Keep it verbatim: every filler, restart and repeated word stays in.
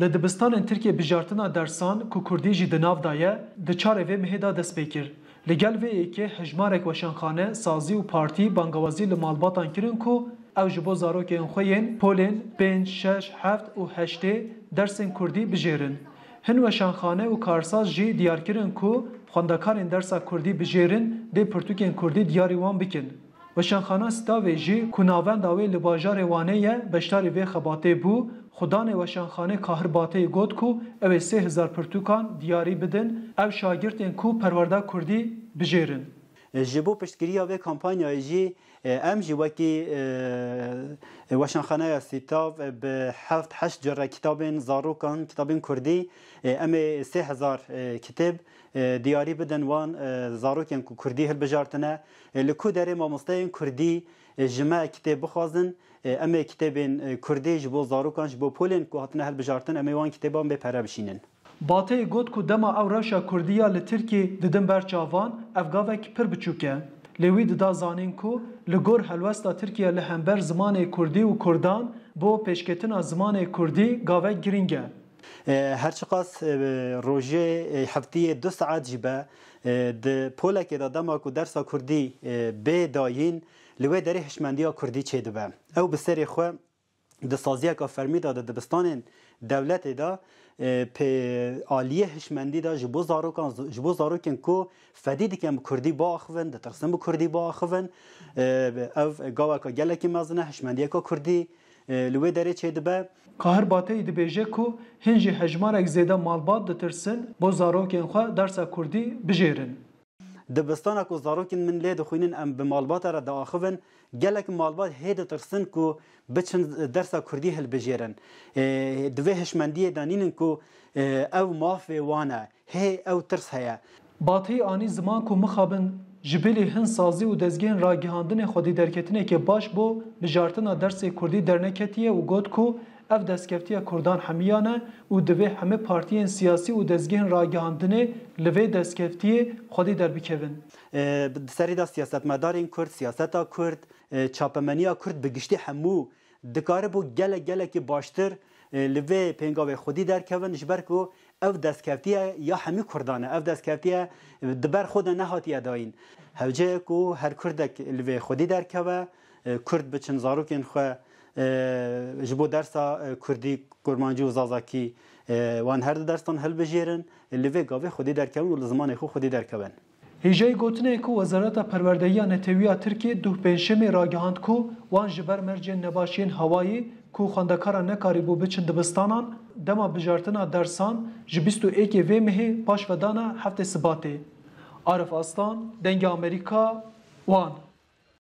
Li dibistanên Tirkiyê bijartina dersan ku kurdî jî di nav de ye, di çarê vê mehê de dest pê kir. Li gel vê yekê hejmarek weşanxane, sazî û partî bangawazî li malbatan kirin ku ew ji bo zarokên xwe yên polên pênc, şeş, heft û heştê dersên kurdî bijêrin. Hin weşanxane û karsaz jî diyar kirin ku xwendekarên dersa kurdî bijêrin dê pirtûkên kurdî diyarî wan bikin. Weşanxana Stawê jî ku navenda wê li bajarê Wanê ye, beşdarî vê xebatê bû. Xudanê weşanxanê Kahir Bateyî got ku ew ê sê hezar pirtûkan diyarî bidin, ew şagirtên ku perwerda kurdî bijêrin. Ji bo piştgiriya vê kampanyayê jî, e, em jî wekî, e, Weşanxaneya Sîtav, e, bi heft heşt cure kitabên zarokan, kitabên kurdî, e, em ê sê hezar, e, kitêb, e, diyarî bidin wan, e, zarokên ku kurdî hilbijartine. E, li ku derê mamosteyên kurdî, e, ji me kitêb bixwazin, e, em ê kitêbên, e, kurdî ji bo zarokan, ji bo polên ku hatine hilbijartin, em ê wan kitêban bê pere bişînin. Bateyî got ku dema ew rewşa kurdî ya li Tirkiyê didin ber çavan, ev gavek pir biçûk e. Lê wî dida zanîn ku li gor helwesta Tirkiye li hember zimanê kurdî û kurdan, bo pêşketina zimanê kurdî gavek girîng e. E, her çiqas, e, rojê, e, heftiyê du saet jî be, e, di polekê de dema ku dersa kurdî, e, bê dayîn, li wê derê hişmendiya kurdî çêdibe. Ew bi serê xwe di saziyeka fermî de di dibistanên dewletê de, e, pê aliyê hişmendî de ji bo zarokan, ji bo zarokên ku fedî dikin bi kurdî biaxivin, ditirsin bi kurdî biaxivin, e, ev gaveka gelekî mezin e, hişmendiyeka kurdî, e, li wê derê çêdibe. Kahir Bateyî dibêje ku hin jî hejmarek zêde malbat ditirsin bo zarokên xwe dersa kurdî bijêrin. Dibistana ku zarokên min lê dixwînin em bi malbata re diaxivin, gelek malbat hê ditirsin ku biçin dersa kurdî hilbijêrin. E, di vê hişmendiyê de nînin ku, e, ew mafê wan e. Hê ew tirs heye. Bateyî anî ziman ku mixabin ji bilî hin sazî û dezgehên ragihandinê xwedîderketineke baş bo mijartina dersê kurdî derneketiye û got ku ev destkeftiya kurdan hemiyan e û divê hemî partiyên siyasî û dezgehên ragihandinê li vê destkeftiye xwedî derbikevin. E, di serî de siyasetmedarên kurd, siyaseta kurd, e, çapemeniya kurd bi giştî hemû dikaribû gelek gelekî baştir, e, li vê pêngavê xwedî derkevin, ji ber ku ev destkeftiye ya hemî kurdan e. Ev destkeftiye, e, di ber xwe de nehatiye dayîn. Hewce ye ku her kurdek li vê xwedî derkeve, e, kurd biçin zarokên xwe, e, ji bo dersa, e, kurdî, kurmancî û zazakî, e, wan her du dersan hilbijêrin, li vê gavê xwedî derkevin û li zimanê xwe xwedî derkevin. Hêjayî gotinê ye ku Wezareta Perwerdehiya Netewî ya Tirkiyê duh pêncşemê ragihand ku wan ji ber mercên nebaş yên hewayî ku xwendekaran nekarîbû biçin dibistanan, dema bijartina dersan ji bîst û êkê vê mehê paş ve dana heftê Sibatê. Arif Aslan, Dengê Amerîka, Wan.